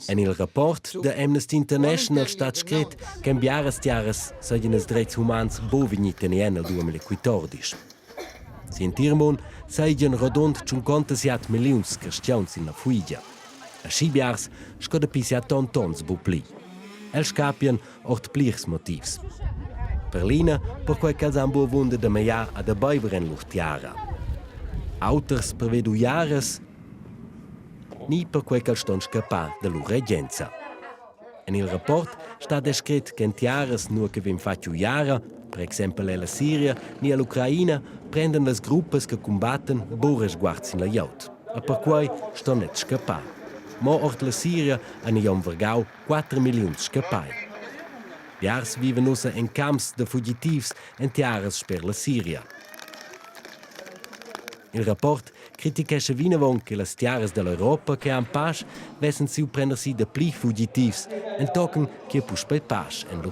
En il rapport da Amnesty International stat scrit che en biaras tiaras seigien ils dretgs humans buc vegni teni en el 2014. Sin entir mund seigien rodund 57 milliuns carstgauns sin la fuigia. Aschi biars sco dapi siat onns buc pli. Els scapien ord plirs motivs. Per l'ina perquei ch'els han buc avunda da magliar e da beiber en lur tiara. Auters pervia d'uiaras ni perquei ch'els ston scappar da lur regenza. En il rapport stat descrit che en tiaras nua che vegn fatg uiara, per exempel ella Siria ni ell'Ucraina, prendan las gruppas che cumbattan buc resguard sin la glieud. E perquei ston els scappar. Mo ord la Siria han igl onn vargau 4 milliuns scappai. Biars vivan ussa en camps da fugitivs en tiaras sper la Siria. Il rapport critichescha vinavon che las tiaras dall'Europa che han pasch vessen siu prender si dapli fugitivs entochen che puspei pasch en lur.